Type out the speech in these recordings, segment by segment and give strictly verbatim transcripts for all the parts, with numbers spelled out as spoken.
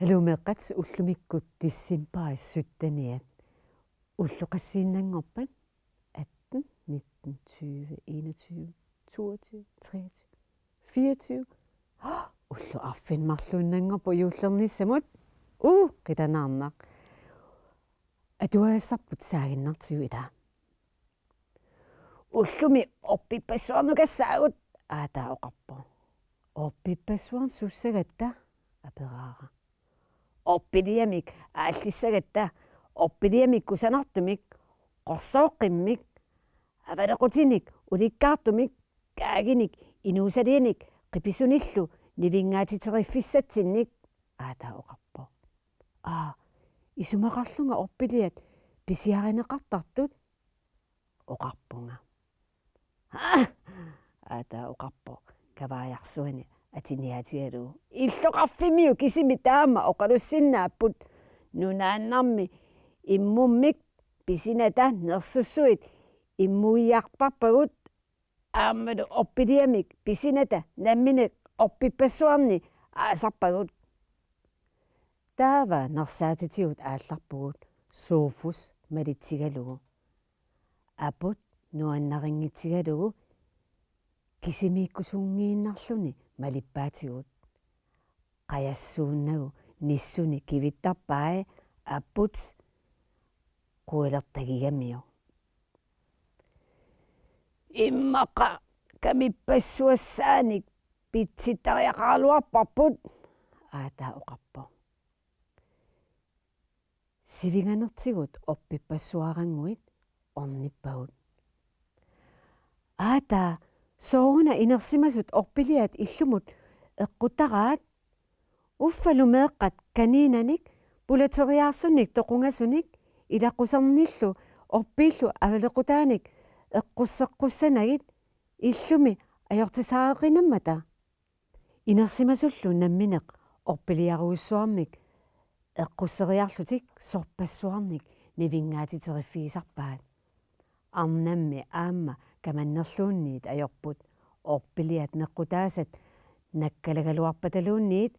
Alumeeqqat, ullumikkut decembarip sytteniat. Ullut qassiinnanngorpat? Atten, nitten, tyve, enogtyve, toogtyve, treogtyve, fireogtyve. Ullut arfineq-marluinnanngorput juullernissamut. Uu, qilanaarnaq. Atuagassarput saaginnartigu ilaa. Ullumi orpippassuarnukassaagut, aataa oqarpoq. Orpippassuarnut sussagatta? aperaara. Orpiliamik aallissagatta, orpiliamik kusanartumik, qorsooqqimmik, avalequtinik, ulikkaartumik, kaaginik, inuusalianik, qipisunillu nivinngaatiteriffigisatsinnit, aataa oqarpoq. Aa, isumaqarlunga orpiliat pisiarineqartartut, oqarpunga. Haa! aataa oqarpoq kavaajarsuani atiniaatigalugu. Illoqarfimmiut kisimik taama oqalussinnaapput. Nunaannarmi immummik pisinata nersussuit immuiartarpagut, aammalu orpiliamik pisinata nammineq orpippassuarni aasarpagut. Taava nersaatitigut aallarpugut Sofus malitsigalugu. Aput nuannarinngittigalugu kisimiikkusunngiinnarluni malippaatigut. Qajassuunnagu nissuni kivittarpai aput quilertagigamiuk. Immaqa kamippassuassaanik pitsittariaqaraluarparput, aataa oqarpoq. Sivinganertigut orpippassuarannguit ornippagut. Aataa, sooruna inersimasut orpiliat illumut eqquttaraat? Uffalu meeqqat kaniinanik pulateriaarsunnik toqungasunik ilaqqusernillu orpiillu avalequtaanik eqqusseqqussanagit illumi ajortisaareqinammata. Inersimasullu nammineq orpiliarujussuarmik eqqusseriarlutik sorpassuarnik nivinngaatiteriffigisarpaat. Arnammi aamma kamannerluunniit ajorput, orpiliat neqqutaasat nakkalagaluarpataluunniit,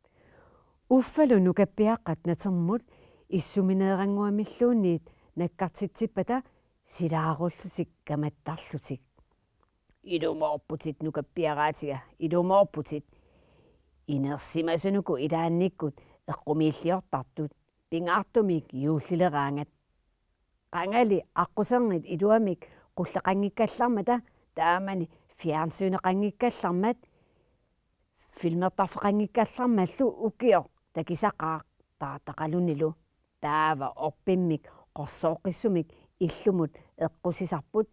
uffalu nukappiaqqat natermut issumineerannguamilluunniit nakkartitsippata silaarullutik kamattarlutik. Ilumoorputit nukappiaraatiga, ilumoorputit. Inersimasunuku ilaannikkut eqqumiilliortartut, pingaartumik juullileraangat. Qangali aqqusernit iluamik qulleqanngikkallarmata, taamani fjernsyneqanngikkallarmat, filmertarfeqanngikkallarmallu ukioq takisaqaaq taartaqalunilu. Taava orpimmik qorsooqqissumik illumut eqqusisarput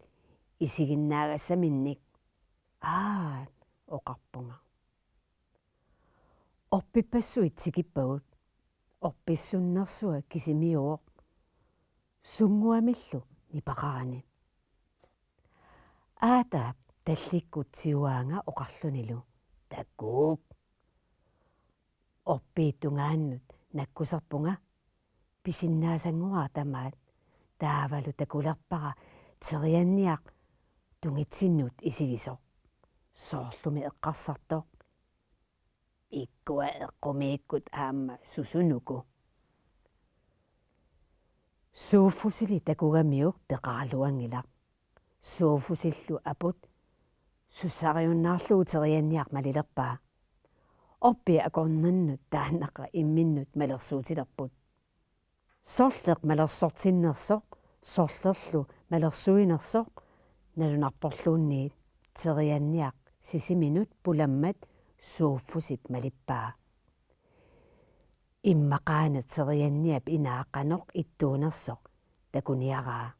isiginnaagassaminnik. Aat, oqarpunga. Orpippassuit tikippagut. Orpissunnersua kisimiuvoq. Sunnguamillu nipaqarani. Aataap tallikkut tiguaanga oqarlunilu: Takuuk. Orpiit tungaannut nakkuserpunga. Pisinnaasannguara tamaat, taavalu takulerpara terianniaq tungitsinnut isigisoq. Soorlumi eqqarsartoq: Ikkua eqqumiikkut aamma susunuku. Sofusili takugamiuk peqaraluanngilaq. Sofusillu aput susariunnaarlugu terianniaq malilerpaa. Orpiit akornannut taannaqa imminnut malersuutilerput. Sorleq malersortinnersoq, sorlerlu malersuinersoq nalunarporluunniit terianniaq Sisiminut pulammat Sofusip malippaa. Immaqaana terianniap inaa qanoq ittuunersoq takuniaraa.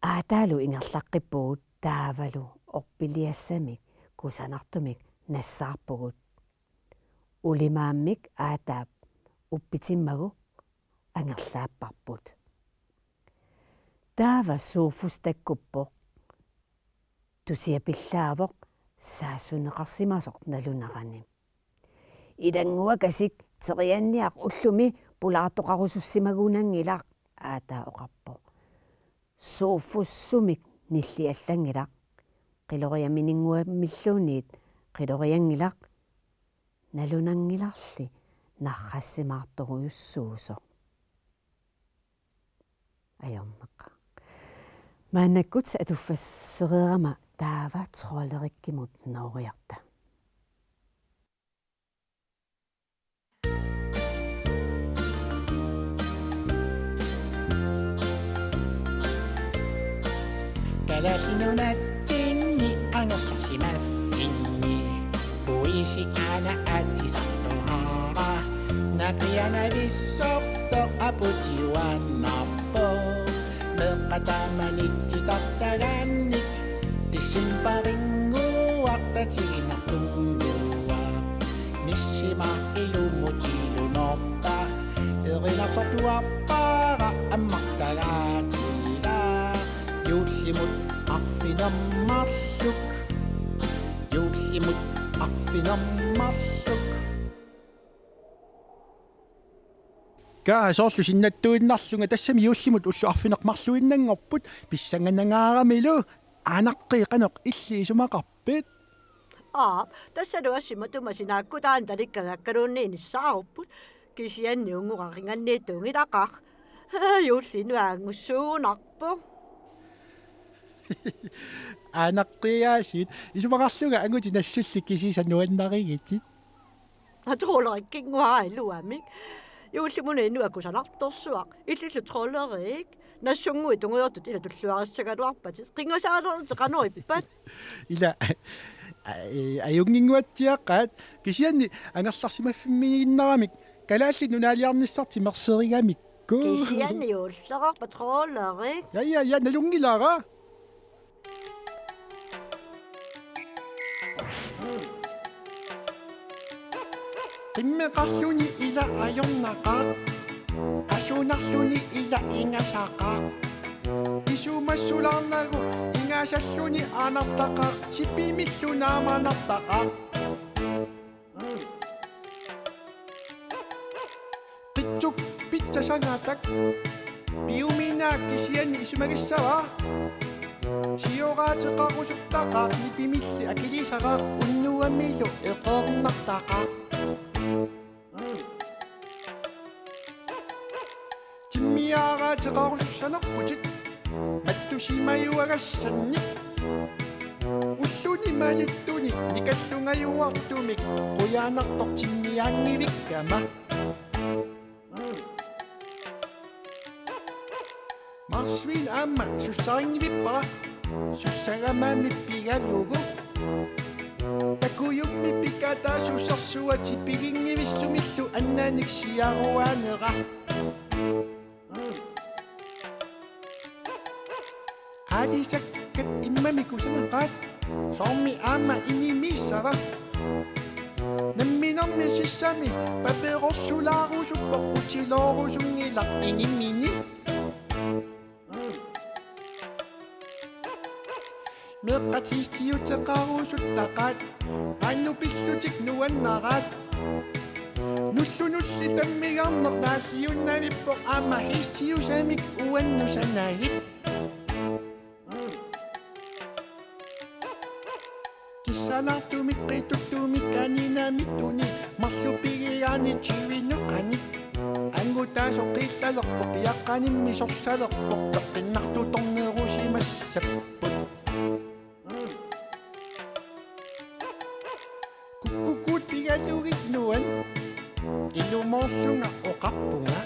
Aataalu ingerlaqqippugut taavalu orpiliassamik kusanartumik nassaarpugut. Ulimaammik aataap uppitimmagu angerlaapparput. Taava Sofus takkuppoq. Tusiapillaavoq saassunneqarsimasoq nalunerani. Ilannguakasik terianniaq ullumi pulaartoqarusussimagunanngilaq, aataa oqarpoq. Sofus sumik nilliallanngilaq. Qiloriamininnguamilluunniit qilorianngilaq. nalunanngilarli narrassimaartorujussuusoq. Ajornaqaaq. Maannakkut atuffassereerama taava Trolderikimut nooriarta. Kalaallit Nunaatsinni angerlarsimaffinni puisi aana aatsisartuaara. Naqianavissortoq aputiuaannarpoq. Meeqqat tamanit titartagaannik decembarinnguaq tatiginartunnguaq. Nissima ilumut ilunorpa erinarsortuarpara ammartagaatiga. Juullimut arfineq-marluk. Juullimut arfineq-marluk. Kaa, soorlu sinnattuinnarlunga, tassami juullimut ullut arfineq-marluinnanngorput, pissanganangaaramilu Aanaqqii, qanoq illit isumaqarpit? Aap, tassalu assi matuma sinaakkutaa talikkagakkaluunniit inissaaruppoq, kisianni unngorarinnganniit tunngilaqaaq. Juulli inuaanngussuugunarpoq. Aanaqqii aasiit, isumaqarlunga angutit nassullit kisiisa nuannarigitit. Aa, Trolderik, kinguaariluamik. Juullimuna inuagut sanartorsuaq. Illillu Trolderik. Nassunnguit tungujortut ila tulluarissagaluarpatit. Qinngasaalerlutit qanoq ippat? Ila, a-, ajunnginnguatsiaqaat. Kisianni angerlarsimaffimmiinnaramik Kalaallit Nunaaliarnissartik merserigamikku. Kisianni juullereerpat Trolderik. Ja, ja, ja, nalunngilara. Qimmeqarluni ila ajornaqaaq. Qasunarluni ila ingasaqaaq. Isumassulaarnagu ingasalluni aanartaqaaq. Tipimillu naamanartaqaaq. Qitsuk pitsasangatak. Piuminaaq kisianni isumagissavaa. Sioraateqarusuttaqaaq, nipimilli akiliisaqaaq, unnuamilu eqeernartaqaaq. Timmiaaraateqarusussanerputit mattusimajuagassannik. Ulluni malittuni nikallungajuartumik qujanartoq timmiaanngivikkama. Marsvin aamma sussarinngivippara, sussagamaammi pigalugu. Takujummi pikataa sussersuaq tipiginngivissumillu annanik siaruaanera. Aalisakkat immami kusanaqaat, soormi aamma inimiissava? Namminermi sissami paperorsulaarusuppoq, utiloorusunngilaq inimini. Meeqqat hiistiuteqarusuttaqaat, qaannut pillutik nuannaraat. Nullu nulli tammigarneq naalliunnavippoq aamma hiistiusamik uannut sanagit. Kissalaartumik qituttumik kaninamittuni marluk pigigaanni tyvenukanik. Angutaasoq qiillalerpoq, piaqqanimmi sorsalerpoq, peqqinnartutornerusimassapput. Kukkukuut pigalugit nuann, ilumoorlunga oqarpunga.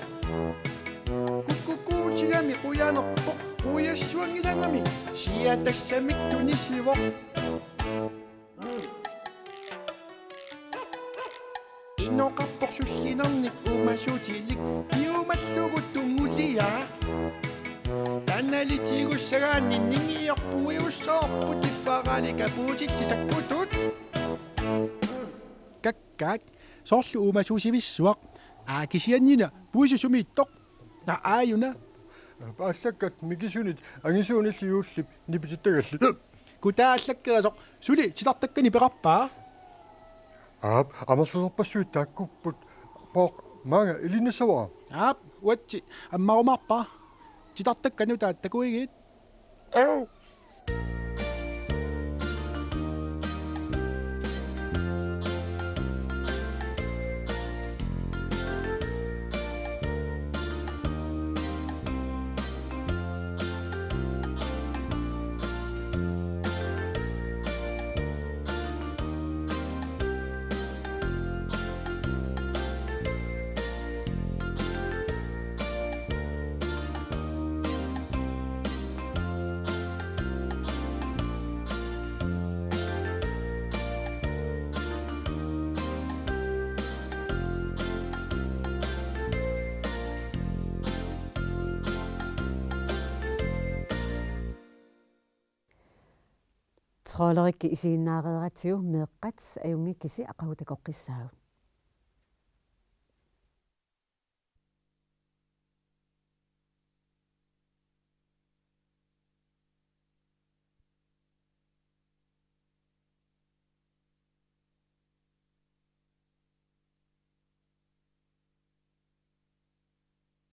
Kukkukuutigami qujanerpoq, quiassuanngilangami siatassamik tunisivoq. Inoqarpoq sullinernik uumasuutilik, piumallugu tunguliaa. Taannali tigussagaanni ningiorpuiussoorput tiffarali kapuutilli sakkutut. Kakkaak, soorlu uumasuusivissuaq. Aa, kisiannina puisit sumiittoq? Naa, aajuna. Paallakkat mikisunit angisuunillu juullip nipitittagallit. Kutaallakkerisoq, suli titartakkanik peqarpa? Aap, amerlasoorpassuit taakkuupput. Pooq, maanga iliinnassavara. Aap, uatsi ammarumaarpara. Titartakkat nutaat takuigit? Au. Trollerikkut isiginnaareeratsigu meeqqat ajunngikkisi aqagu takoqqissaagut.